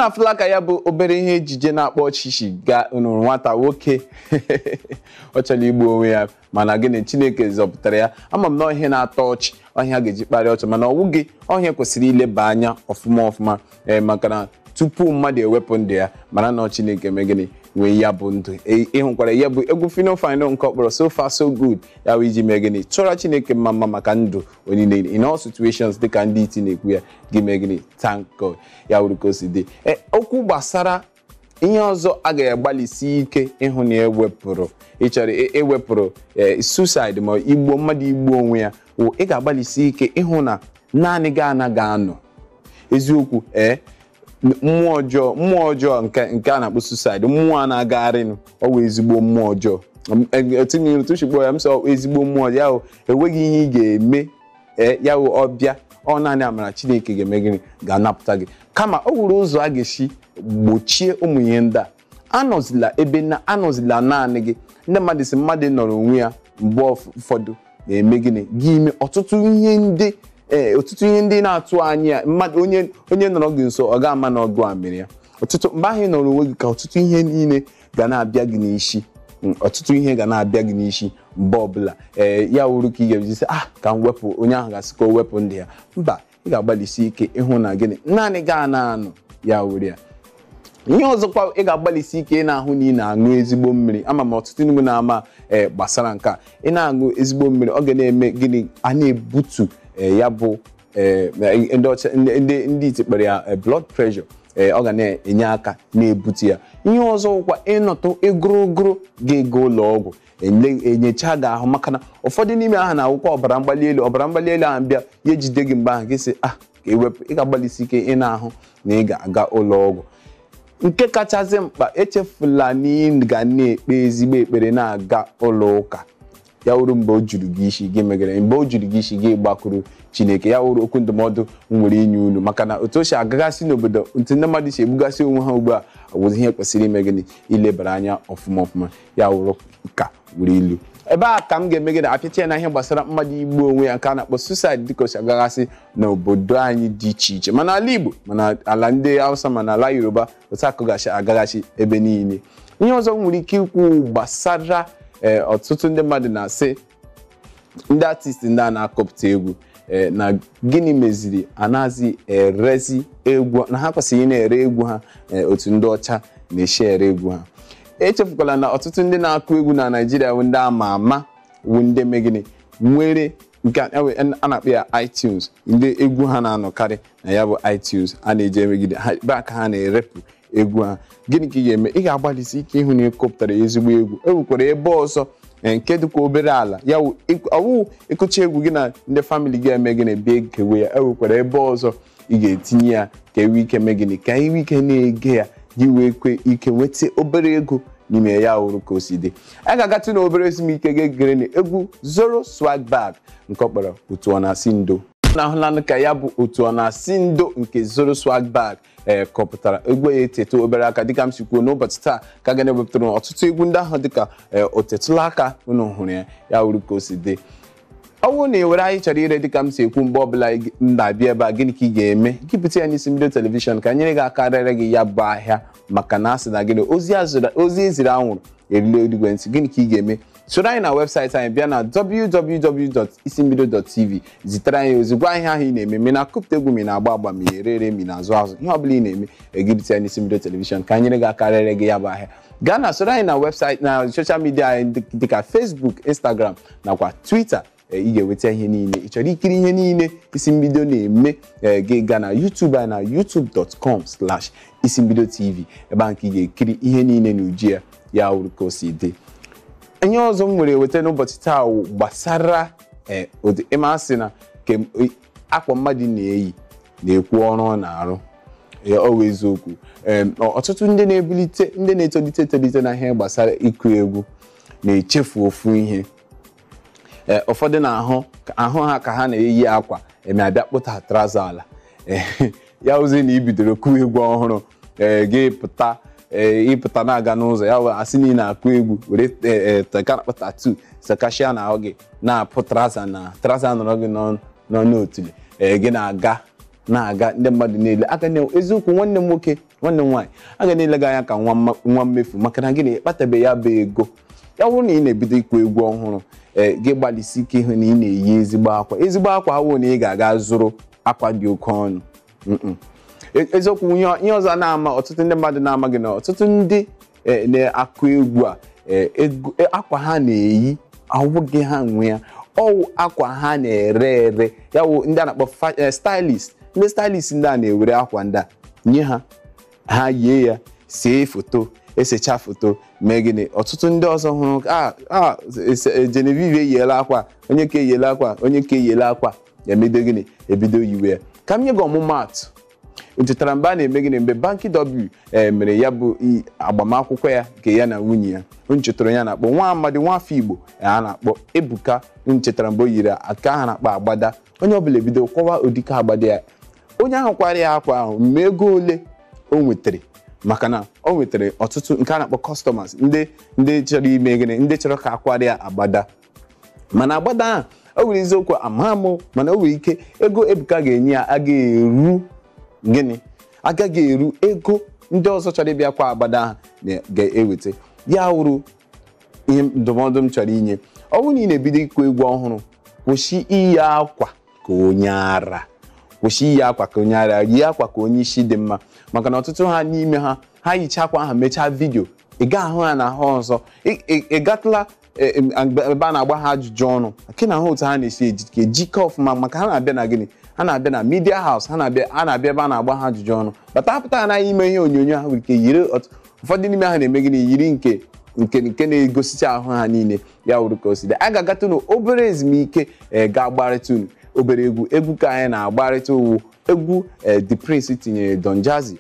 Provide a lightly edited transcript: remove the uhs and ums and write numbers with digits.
Unu afụla ka ya bụ obere ihe ejije na-akpọ ọchịchị ga nụrụ nwata nwoke ọ chọrọ igbu onwe ya, mana gịnị, Chineke zọpụtara ya. Ama m na ọhịa na-atọ ọchị, ọhịa ga-eji kparịa ọchị, mana ọwụ gị ọhịa kwesịrị ileba anya ọfụma ọfụma, ee, maka na tupu mmadụ ewepụ ndụ ya, mara na Chineke mee gịnị nwee ya bụ ndụ. Ịhụkwara ya bụ egwu Fino Fino nke ọ kpọrọ So Far So Good, ya bụ iji mee gịnị, chọrọ Chineke mma mma maka ndụ onye niile in all situations, dịka ndị iti na-ekwu ya, gị mee gịnị, thank God. Ya wuru ka o si dị. Okwu gbasara ihe ọzọ a ga-agbalịsi ike ịhụ na ewepụrụ, ịchọrọ ewepụrụ suicide ma igbuo mmadụ, igbuo onwe ya, wụ ị ga-agbalịsi ike ịhụ na naanị gị anaghị anọ. Eziokwu, ee, mmụọ ọjọọ, mmụọ ọjọọ nke a na-akpọ suicide, mmụọ a na-agagharịnụ, ọ wụ ezigbo mmụọ ọjọọ. Otuchikpọ ya m sọ ezigbo mmụọ ya, enweghị ihe ị ga-eme ya wụ ọbịa, ọ naanị amara Chineke ga-eme gịnị, ga-anapụta gị. Kama o nwere ụzọ a ga-esi gbochie ụmụ ihe ndị a. Anọzila ebe na anọzila naanị gị. Ndị mmadụ si mmadụ nọrọ onwe ya mgbe ụfọdụ na-eme gịnị, gị ime ọtụtụ ihe ndị ọtụtụ ihe ndị na-atụ anya mmadụ. Onye nọrọ gị nso ọ ga-ama na ọgụ a mere ya. Ọtụtụ mgbe ahụ ị nọrọ onwe gị ka ọtụtụ ihe niile ga na-abịa gị n'isi, ọtụtụ ihe ga na-abịa gị n'isi mgbe ọbụla. Ee, ya wuru ka ị ga-eji sị, ah, ka m wepụ onye ahụ, ga-asị ka o wepụ ndị ya. Mba, ị ga-agbalịsi ike ịhụ na gịnị, naanị gaa na-anọ ya wuru ya. Ihe ọzọkwa ị ga-agbalịsi ike ị na-ahụ na ị na-aṅụ ezigbo mmiri. Ama m ọtụtụ ndị na-ama gbasara nke a. Ị na-aṅụ ezigbo mmiri, ọ ga na-eme gịnị, a na-ebutu ya bụ ndị ọcha ndị iti kpere ya blood pressure, ọ ga na-enye aka na-ebute ya. Ihe ọzọ kwa, ịnọtụ ịgụrụgụrụ ga-ego ụlọ ọgwụ enyecha gị ahụ, maka na ụfọdụ n'ime aha na-awụkwa ọbara mgbali elu. Ọbara mgbali elu ahụ bịa ya ejide gị, mgbe ahụ gị sị, ah, ka ewepụ. Ị ga-agbalịsi ike ị na-ahụ na ị ga-aga ụlọ ọgwụ. Nke kachasị mkpa, echefula na ị ga na-ekpe ezigbo ekpere, na-aga ụlọ ụka. Ya wuru mgbe o juru gị isi, gị megere, mgbe o juru gị isi, gị gbakwuru Chineke. Ya wuru okwu ndụmọdụ m nwere inye unu, maka na otu o si agagasị n'obodo, ntị ndị mmadụ si egbugasị onwe ha ugbu a, wụzi ihe kwesịrị ime gịnị, ilebara anya ọfụma ọfụma. Ya wuru ka wuru ilu ebe a ka m ga-eme gịnị, apịacha ya na ihe gbasara mmadụ igbu onwe ya nke a na-akpọ suicide, dịka o si agagasị n'obodo anyị dị iche iche, mana ala Igbo, mana ala ndị Hausa, mana ala Yoruba, otu akụgachi agagasị ebe niile. Ihe ọzọ m nwere ike ikwu gbasara ọtụtụ ndị mmadụ na-asị ndị artist, ndị a na-akọpụta egwu, na gịnị meziri anaghịzi erezi egwu, na ha kwesịrị ị na-ere egwu ha otu ndị ọcha na-esi ere egwu ha. Echefukwala na ọtụtụ ndị na-akụ egwu na Naịjirịa bụ ndị ama ama, bụ ndị megịnị nwere nke a na-akpọ ya iTunes, ndị egwu ha na-anọkarị na ya bụ iTunes a na-eji emegide ha ebe aka ha na-erepụ egwu ha. Gịnị ka ị ga-eme? Ị ga-agbalịsi ike ịhụ na ị kọpụtara ezigbo egwu. E nwekwara ebe ọzọ nke dịkwa obere ala ya ọwụ ịkụcha egwu gị na ndị family gị eme gịnị, bịa ekewe ya. E nwekwara ebe ọzọ ị ga-etinye ya ka enwe ike mee gịnị, ka enwe ike na-ege ya, gị wee kwe ike nweta obere ego n'ime ya. Wụrụ ka o si dị. Anyị ga-agatụ na obere ezumike, ga-egere na egwu Zoro Swag Bag nke ọ kpọrọ Otu Ọ Na-asị Ndo. Na ahụlanụ ka ya bụ Otu Ọ Na-asị Ndo nke Zoro Swag Bag ee kọpụtara egwu ya etetụ obere aka. Dịka m si kwuo, n'ụbọchị taa ka ga na-ewepụtara ọtụtụ egwu ndị ahụ dịka otetụla aka unu hụrụ ya. Ya wuru ka o si dị. Ọ bụrụ na ị were anyị chọrọ ire, dịka m si ekwu mgbe ọbụla m na-abịa ebe a, gịnị ka ị ga-eme? Gị bute ya n'isi mbido television ka nyere gị aka rere gị ya bụ ahịa, maka na asị na gịnị, ozi eziri anwụrụ erila eluigwe ntị. Gịnị ka ị ga-eme? Soro anyị na webụsaịtị anyị, bịa na www.isimbido.tv, zitere anyị ozi, gwa ihe ahụ ị na-eme, ma ị na-akụpụta egwu, ma ị na-agba agba, ma ị ere ere, ma ị na-azụ azụ, ihe ọbụla ị na-eme, egibite ya n'isi mbido television ka nyere gị aka rere gị ya bụ ahịa. Gaa na soro anyị na webụsaịtị, na social media anyị dịka Facebook, Instagram nakwa Twitter. Ị ga-enweta ihe niile ị chọrọ ikiri, ihe niile Isi Mbido na-eme. Gị gaa na YouTube anyị na youtube.com/isimbidotv, ebe ahụ ka ị ga-ekiri ihe niile n'uju ya. Ya wuru ka o si dị. Ihe ọzọ m nwere eweta n'ụbọchị taa gbasara ịma asị na akwa mmadụ na-eyi na-ekwu ọrụ ọ na-arụ. Ọ bụ eziokwu, ọtụtụ ndị na-ebulite, ndị na-etolite etolite na ihe gbasara ịkụ egwu na-echefu ofu ihe. Ụfọdụ na-ahụ ahụ ha ka ha na-eyi akwa eme abịa kpụta trouser ala ya, ozi na ibidoro kụwa egwu ọhụrụ, ee, gị pụta, ee, ịpụta na-aga n'ụzọ ya, asị na ị na-akụ egwu, were teka tattoo sekashia na ahụ gị, na-apụ trouser na trouser nọrọ gị n'ọnụ otule, ee, gị na-aga na-aga, ndị mmadụ niile aka na eziokwu. Nwanne m nwoke Nwanne m nwaanyị, a ga na-ele gị anya ka nwa mmefu, maka na gịnị? Ịkpatabe ya bụ ego. Ya bụrụ na ị na-ebido ịkụ egwu ọhụrụ, ee, gị gbalịsi ike ịhụ na ị na-eyi ezigbo akwa. Ezigbo akwa awụ na ị ga-aga zụrụ akwa dị oke ọnụ. Eziokwu, ihe ọzọ na-ama ọtụtụ ndị mmadụ na-amaghị na ọtụtụ ndị na-akụ egwu a, akwa ha na-eyi awụghị ha nwe ya, ọwụ akwa ha na-ere ere. Ya wụ ndị a na-akpọ stylist. Ndị stylist ndị a na-ewere akwa ndị a nye ha, ha yie ya, see foto, esecha foto, mee gịnị? Ọtụtụ ndị ọzọ hụrụ a Genevieve eyiela akwa, onye ka eyiela akwa, onye ka eyiela akwa, emedo gịnị? Ebido yiwe ya. Ka m nye gị ọmụmaatụ. Chetara mgbe a na-eme gịnị, mgbe Banky W mere ya bụ agbamakwụkwọ ya nke ya na nwunye ya, nchetara ya na-akpọ nwa amadi nwafọ Igbo a na-akpọ Ebuka. Nchetara mgbe o yiri aka ahụ na-akpọ agbada, onye ọbụla ebido kwọwa ụdịka agbada ya. Onye ahụ kwara ya akwa ahụ, mgbe ego ole o nwetara, maka na o nwetara ọtụtụ nke a na-akpọ customers, ndị chọrọ ime gịnị? Ndị chọrọ ka akwara ya agbada. Mana agbada ahụ, o nwere eziokwu ama m, mana o nwere ike ego Ebuka ga-enye ya agaghị eru gịnị? Agaghị eru ego ndị ọzọ chọrọ ịbịa kwa agbada ahụ ga-eweta. Ya wụrụ ihe ndụmọdụ m chọrọ inye. Ọ bụrụ na ị na-ebido ịkụ egwu ọhụrụ, kwụsị iyi akwa ka onye ara, kwụsị iyi akwa ka onye ara, yie akwa ka onye isi dị mma, maka na ọtụtụ ha n'ime ha, ha yicha akwa ahụ, mechaa vidio, ị ga ahụ ha n'ahụ ọzọ. Ị gatụla ebe a na-agba ha ajụjụ ọnụ nke na ahụ otu ha na-esi ejike ọfụma, maka ha na-abịa na gịnị? Ha na-abịa na media house, ha na-abịa, a na-abịa ebe a na-agba ha ajụjụ ọnụ bata apụta ha anaghị ime ihe onyonyo. Ha nwere ike yiri, ụfọdụ n'ime ha na-eme gịnị? Yiri nke na-egosicha ahụ ha niile. Ya wuru ka o si dị. A ga-agata unu obere ezumike, ee, ga-agbarịta unu obere egwu. Egwu ka anyị na-agbarịta ụwụ egwu The Prince tinyere Don Jazzy.